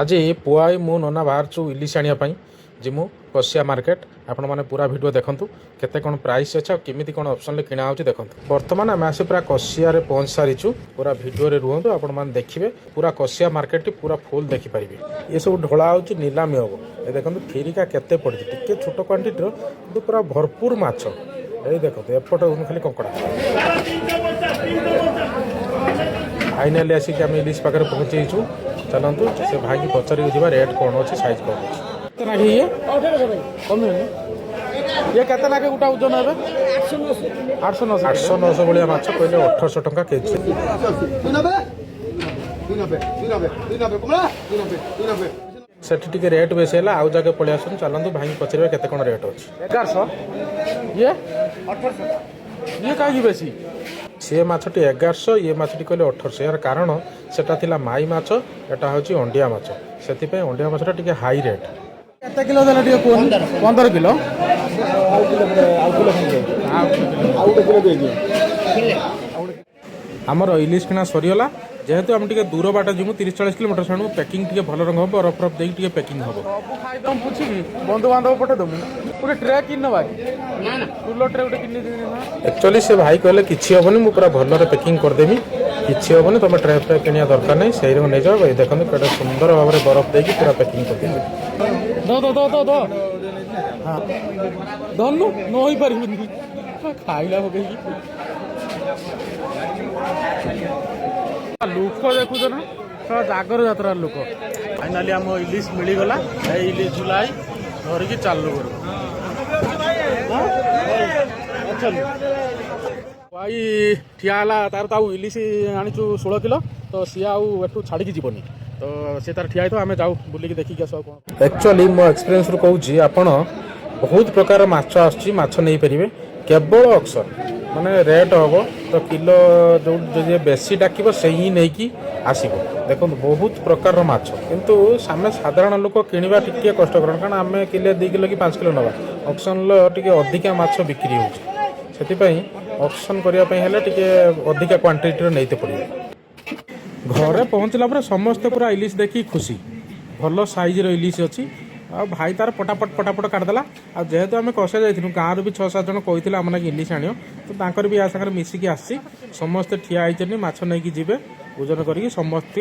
ଆଜି ପୁଅ I, ମୁଁ, ନନା ବାହାରିଛୁ ଇଲିଶ ଆଣିବା ପାଇଁ। ଯିମୁ କସିଆ ମାର୍କେଟ। ଆପଣମାନେ ପୁରା ଭିଡ଼ିଓ ଦେଖନ୍ତୁ, କେତେ କ'ଣ ପ୍ରାଇସ୍ ଅଛି ଆଉ କେମିତି କ'ଣ ଅପସନ୍ରେ କିଣା ହେଉଛି ଦେଖନ୍ତୁ। ବର୍ତ୍ତମାନ ଆମେ ଆସି ପୁରା କସିଆରେ ପହଞ୍ଚି ସାରିଛୁ। ପୁରା ଭିଡ଼ିଓରେ ରୁହନ୍ତୁ, ଆପଣମାନେ ଦେଖିବେ, ପୁରା କସିଆ ମାର୍କେଟଟି ପୁରା ଫୁଲ୍ ଦେଖିପାରିବେ। ଏସବୁ ଢଳା ହେଉଛି, ନିଲାମି ହେବ। ଏ ଦେଖନ୍ତୁ, ଫିରିକା କେତେ ପଡ଼ିଛି। ଟିକେ ଛୋଟ କ୍ୱାଣ୍ଟିଟିର କିନ୍ତୁ ପୁରା ଭରପୁର ମାଛ। ଏଇ ଦେଖନ୍ତୁ, ଏପଟ ଖାଲି କଙ୍କଡ଼ା। ଫାଇନାଲି ଆସିକି ଆମେ ଇଲିଶ ପାଖରେ ପହଞ୍ଚି ଯାଇଛୁ। ଚାଲନ୍ତୁ, ସେ ଭାଇକି ପଚାରିକି ଯିବା, ରେଟ୍ କ'ଣ ଅଛି, ସାଇଜ୍ କ'ଣ ଅଛି। କେତେ ନାଖେ ଇଏ? କମିବନି ଇଏ? କେତେ ନାଖେ ଗୋଟା ଓଜନ ଏବେ? 800 900, 800 900 ଭଳିଆ ମାଛ କହିଲେ, 1800 ଟଙ୍କା କେଜି। 290, 290, 290, 290, କମଳା, 290, 290। ସେଠି ଟିକେ ରେଟ୍ ବେଶୀ ହେଲା, ଆଉ ଜାଗା ପଳେଇ ଆସନ୍ତୁ। ଚାଲନ୍ତୁ, ଭାଇକି ପଚାରିବା କେତେ କ'ଣ ରେଟ୍ ଅଛି। 1100 ଇଏ। ଇଏ କାହିଁକି ବେଶୀ? ସିଏ ମାଛଟି 1100, ଇଏ ମାଛଟି କହିଲେ 1800। ଏହାର କାରଣ ସେଟା ଥିଲା ମାଇ ମାଛ, ଏଟା ହେଉଛି ଅଣ୍ଡିଆ ମାଛ। ସେଥିପାଇଁ ଅଣ୍ଡିଆ ମାଛଟା ଟିକେ ହାଇ ରେଟ୍। କେତେ କିଲୋ ଦେଲେ ଟିକେ କୁହନି? 15 କିଲୋ। ଆଉ କିଲୋ, ଆଉ କିଲୋ, ଆଉ ଗୋଟେ କିଲୋ ଦେଇଦିଅ। ଆମର ଇଲିଶ କିଣା ସରିଗଲା। ଯେହେତୁ ଆମେ ଟିକେ ଦୂର ବାଟ ଯିବୁ, 30-40 କିଲୋମିଟର, ସେଣୁ ପ୍ୟାକିଂ ଟିକେ ଭଲ ରଙ୍ଗ ହେବ, ବରଫ ଫରଫ ଦେଇକି ଟିକେ ପ୍ୟାକିଂ ହେବ। ସବୁ ଖାଇଦମ ପୁଛିକି ବନ୍ଧୁବାନ୍ଧବ ପଠେଇଦମୁ। ଗୋଟେ ଟ୍ରେ କିଣି ନେବା କି? ଫୁଲ ଟ୍ରେ ଗୋଟେ କିଣି ଦେଇଦେବି ନା? ଆକ୍ଚୁଆଲି ସେ ଭାଇ କହିଲେ, କିଛି ହେବନି, ମୁଁ ପୁରା ଭଲରେ ପ୍ୟାକିଂ କରିଦେବି, କିଛି ହେବନି, ତମେ ଟ୍ରେ ଫ୍ରେ କିଣିବା ଦରକାର ନାହିଁ, ସେଇରୁ ନେଇଯାଅ। ଏଇ ଦେଖନ୍ତୁ, କେତେ ସୁନ୍ଦର ଭାବରେ ବରଫ ଦେଇକି ପୁରା ପ୍ୟାକିଂ କରିଦେଇଛି। ଦ ଦ ଦ ଦ ଦ ଧନୁ ନ ହେଇପାରିବୁନି, ଖାଇଲା ପକେଇକି। ଲୋକ ଦେଖୁଛ ନା, ଶଳା ଜାଗର ଯାତ୍ରାର ଲୋକ। ଫାଇନାଲି ଆମ ଇଲିଶ ମିଳିଗଲା। ଏଇ ଇଲିଶ ଝୁଲାଇ ଧରିକି ଚାଲୁ ଘରକୁ। ଅଛନ୍ତି ଭାଇ ଠିଆ ହେଲା ତାର। ତ ଆଉ ଇଲିଶ ଆଣିଛୁ 16 କିଲୋ, ତ ସିଏ ଆଉ ଏଠୁ ଛାଡ଼ିକି ଯିବନି। ତ ସେ ତାର ଠିଆ ହେଇଥିବ, ଆମେ ଯାଉ ବୁଲିକି ଦେଖିକି ଆସୁ ଆଉ କ'ଣ। ଆକ୍ଚୁଆଲି ମୋ ଏକ୍ସପିରିଏନ୍ସରୁ କହୁଛି, ଆପଣ ବହୁତ ପ୍ରକାର ମାଛ ଆସୁଛି, ମାଛ ନେଇପାରିବେ। କେବଳ ଅକ୍ସନ୍ ମାନେ ରେଟ୍ ହେବ ତ କିଲୋ ଯେଉଁ ଯଦି ବେଶୀ ଡାକିବ, ସେଇ ହିଁ ନେଇକି ଆସିବ। ଦେଖନ୍ତୁ, ବହୁତ ପ୍ରକାରର ମାଛ, କିନ୍ତୁ ଆମେ ସାଧାରଣ ଲୋକ କିଣିବା ଟିକେ କଷ୍ଟକର, କାରଣ ଆମେ କିଲୋ, 2 କିଲୋ କି 5 କିଲୋ ନେବା। ଅକ୍ସନ୍ର ଟିକେ ଅଧିକା ମାଛ ବିକ୍ରି ହେଉଛି, ସେଥିପାଇଁ ଅକ୍ସନ୍ କରିବା ପାଇଁ ହେଲେ ଟିକେ ଅଧିକା କ୍ୱାଣ୍ଟିଟିର ନେଇତେ ପଡ଼ିବ। ଘରେ ପହଞ୍ଚିଲା ପରେ ସମସ୍ତେ ପୁରା ଇଲିଶ ଦେଖିକି ଖୁସି। ଭଲ ସାଇଜ୍ର ଇଲିଶ ଅଛି। ଆଉ ଭାଇ ତାର ପଟାପଟ ପଟାପଟ କାଟିଦେଲା। ଆଉ ଯେହେତୁ ଆମେ କଷା ଯାଇଥିଲୁ, ଗାଁରୁ ବି ଛଅ ସାତ ଜଣ କହିଥିଲେ ଆମ ନାକି ଇଲିଶ ଆଣିବ, ତ ତାଙ୍କର ବି ୟା ସାଙ୍ଗରେ ମିଶିକି ଆସିଛି। ସମସ୍ତେ ଠିଆ ହେଇଛନ୍ତି, ମାଛ ନେଇକି ଯିବେ ଓଜନ କରିକି ସମସ୍ତେ।